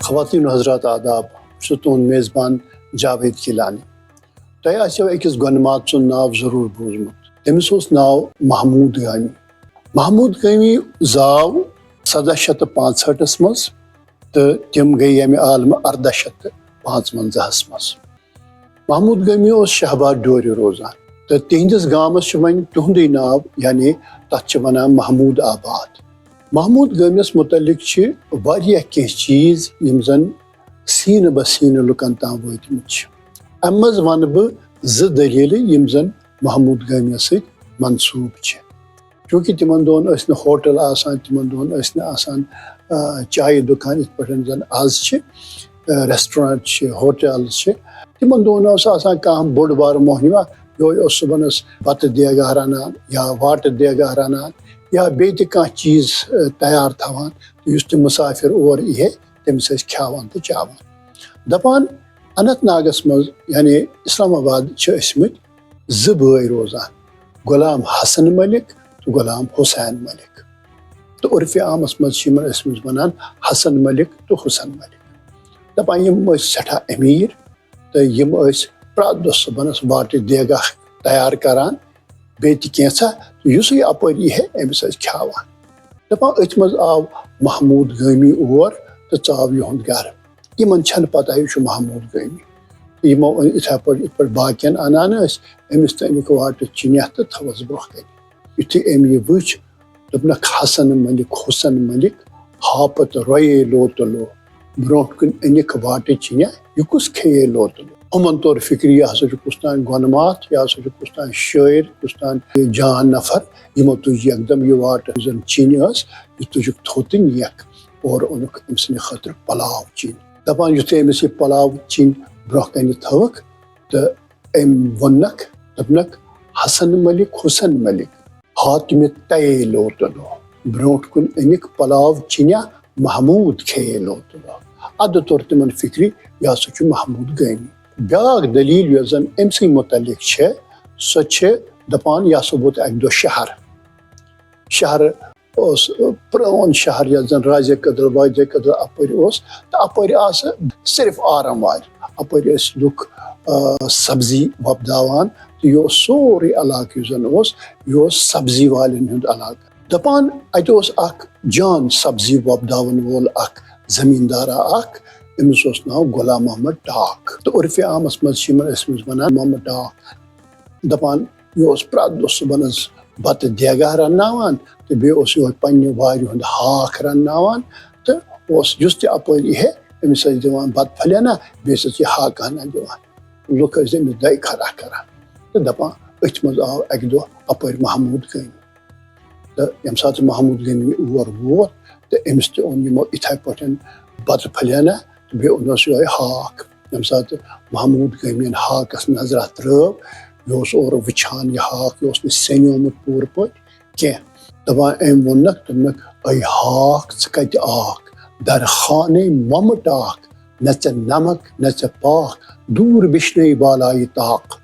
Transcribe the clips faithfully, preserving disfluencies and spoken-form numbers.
خواتین و حضرات، آداب۔ بہٕ چھُس تُہُنٛد میزبان جاوید گیلانی۔ تۄہہِ آسیو أکِس گۄنمات سُنٛد ناو ضروٗر بوٗزمُت۔ تٔمِس اوس ناو محمود گٲمی۔ محمود گٲمی زاو سَداہ شیٚتھ تہٕ پانٛژہٲٹھس منٛز تہٕ تِم گٔے ییٚمہِ عالمہٕ اَرداہ شیٚتھ تہٕ پانٛژوَنٛزاہس منٛز۔ محمود گٲمی اوس شہبار ڈورِ روزان تہٕ تِہنٛدِس گامس چھُ وۄنۍ تِہُنٛدُے ناو، یعنی تتھ چھِ ونان محمود آباد۔ محمود گٲمِس متعلق چھِ واریاہ کینٛہہ چیٖز یِم زن سیٖنہٕ بہ سیٖنہٕ لُکن تام وٲتمٕتۍ چھِ۔ امہِ منٛز ونہٕ بہٕ زٕ دٔلیٖلہٕ یِم زن محمود گٲمِس سۭتۍ منسوٗب چھِ۔ چوٗنٛکہِ تِمن دۄہن ٲسۍ نہٕ ہوٹل آسان، تِمن دۄہن ٲسۍ نہٕ آسان، آ، چایہِ دُکان یِتھ پٲٹھۍ زن آز چھِ، آ، restaurant چھِ، hotels چھِ۔ تِمن دۄہن اوس آسان کانٛہہ بوٚڑ بارٕ مۄہنیوا، یِہوٚے اوس صُبحنس بتہٕ دیگاہ رنان یا واٹہٕ دیگاہ رنان یا بیٚیہِ تہِ کانٛہہ چیٖز، آ، تیار تھاوان، یُس تہِ مُسافِر اور یِہے، تٔمِس ٲسۍ کھیاوان تہٕ چاوان۔ دپان، اننت ناگس منٛز، یعنی اسلام آباد، چھِ ٲسۍ مٕتۍ زٕ بٲے روزان، غلام حسن ملک تہٕ غلام حسین ملک۔ تہٕ عرفِ عامس منٛز چھِ یِمن ٲسمٕتۍ ونان حسن ملک تہٕ حسن ملک۔ دپان، یِم ٲسۍ سٮ۪ٹھاہ أمیٖر تہٕ یِم ٲسۍ پرٛٮ۪تھ دۄہ صُبحنس واٹہٕ دیگاہ تیار کران، بیٚیہِ تہِ کینٛژھا، تہٕ یُسٕے اپٲرۍ یی ہے، أمِس ٲسۍ کھیاوان۔ دپان، أتھۍ منٛز آو محمود گٲمی اور تہٕ ژاو یِہُنٛد گرٕ۔ یِمن چھنہٕ پتہ یہِ چھُ محمود گٲمی۔ یِمو أنۍ یِتھے پٲٹھۍ، یِتھ پٲٹھۍ باقین انان ٲسۍ، أمِس تہِ أنِکھ واٹہٕ چِنیہ تہٕ تھٲوٕس برونٛہہ کنہِ۔ یُتھُے أمۍ یہِ وٕچھ، دوٚپنکھ، حسن ملک، حسن ملک، ہاپت رویے لوتہٕ لو، برونٛٹھ کُن أنِکھ واٹہٕ چِنیہ، یہِ کُس کھیے لوتہٕ لو؟ ہُمن توٚر فِکرِ، یہِ ہسا چھُ کُس تام گۄنہٕ ماتھ، یہِ ہسا چھُ کُس تام شٲعر، کُس تام جان نفر۔ یِمو تُج یکدم یہِ واٹہٕ، یُس زن چِنۍ ٲس، یہِ تُجُکھ تھوٚد تہٕ نِیَکھ۔ اورٕ اوٚنُکھ أمۍ سٕنٛدِ خٲطرٕ پۄلاو چِنۍ۔ دپان، یُتھُے أمِس یہِ پۄلاو چِنۍ برونٛہہ کنہِ تھٲوٕکھ تہٕ أمۍ ووٚننکھ، دوٚپنکھ، حسن ملک، حسن ملک، ہاتہٕ مےٚ تَیے لوتہٕ لو۔ برونٛٹھ کُن أنِکھ پۄلاو چِنیہ، محمود کھیے لوتہٕ لو۔ ادٕ توٚر تِمن فِکرِ، یہِ ہسا چھُ محمود گٲمی۔ بیٛاکھ دٔلیٖل یۄس زن أمۍ سٕے مُتعلق چھےٚ، سۄ چھےٚ دپان، یہِ ہسا ووت اکہِ دۄہ شہر۔ شہر اوس، پرٛون شہر یتھ زن رازِ کدل، وادِ کدل اپٲرۍ اوس، تہٕ اپٲرۍ آسہٕ صرف آرم وارِ۔ اپٲرۍ ٲسۍ لُکھ، آ، سبزی وۄپداوان، تہٕ یہِ اوس سورُے علاقہٕ یُس زن اوس، یہِ اوس سبزی والٮ۪ن ہُنٛد علاقہٕ۔ دپان، اتہِ اوس اکھ جان سبزی وۄپداون وول اکھ زمیٖندارا اکھ، أمِس اوس ناو غلام محمد ڈاک۔ تہٕ عرفِ عامس منٛز چھِ یِمن ٲسمٕتۍ ونان محمد ڈاک۔ دپان، یہِ اوس پرٛٮ۪تھ دۄہ صُبحنس بتہٕ دیگاہ رنناوان تہٕ بیٚیہِ اوس یِہوٚے پننہِ وارِ ہُنٛد ہاکھ رنناوان، تہٕ اوس یُس تہِ اپٲرۍ یی ہے، أمِس ٲسۍ دِوان بتہٕ پھٔلۍ ہنا، بیٚیہِ ٲسِس یہِ ہاکہٕ ہنا دِوان۔ لُکھ ٲسۍ أمِس دعے خٲرا کران تہٕ دپان، أتھۍ منٛز آو اکہِ دۄہ اپٲرۍ محمود گٲمی۔ تہٕ ییٚمہِ ساتہٕ محمود گٲمی اور ووت تہٕ أمِس تہِ اوٚن یِمو یِتھے پٲٹھۍ بتہٕ پھٔلۍ ہنا تہٕ بیٚیہِ اوٚنُس یِہوٚے ہاکھ۔ ییٚمہِ ساتہٕ محمود گٲمین ہاکس نظرا ترٲو، یہِ اوس اورٕ وٕچھان یہِ ہاکھ، یہِ اوس نہٕ سیٚنیومُت پوٗرٕ پٲٹھۍ کینٛہہ۔ دپان، أمۍ ووٚننکھ، دوٚپنکھ، اے ہاکھ، ژٕ کتہِ آکھ؟ در خانے ممہٕ ٹاکھ، نہ ژےٚ نمک، نہ ژےٚ پاکھ، دوٗر بِشنے بالایہِ تاکھ۔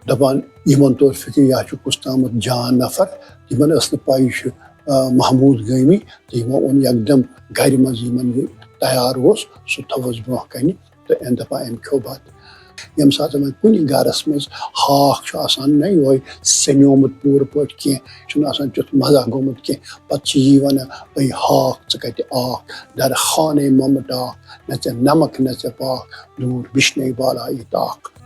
دپان، یِمن توٚر فِکرِ، یہِ ہا چھُ کُس تامَتھ جان نفر، یِمن ٲس نہٕ پَے یہِ چھُ، آ، محمود گٲمی، تہٕ یِمو اوٚن یکدم گرِ منٛز یِمن یہِ تیار اوس، سُہ تھوٚوُس برونٛہہ کنہِ تہٕ أمۍ دپان، أمۍ کھیوٚو بتہٕ۔ ییٚمہِ ساتہٕ وۄنۍ کُنہِ گرس منٛز ہاکھ چھُ آسان، نہ یِہوٚے سیٚنیومُت پوٗرٕ پٲٹھۍ کینٛہہ، چھُنہٕ آسان تیُتھ مزہ گوٚمُت کینٛہہ، پتہٕ چھِ یی ونان، اے ہاکھ، ژٕ کتہِ آکھ؟ در خانے ممہٕ ٹاکھ، نہ ژےٚ نمک، نہ ژےٚ پاکھ، دوٗر بِشنے بالایہِ تاکھ۔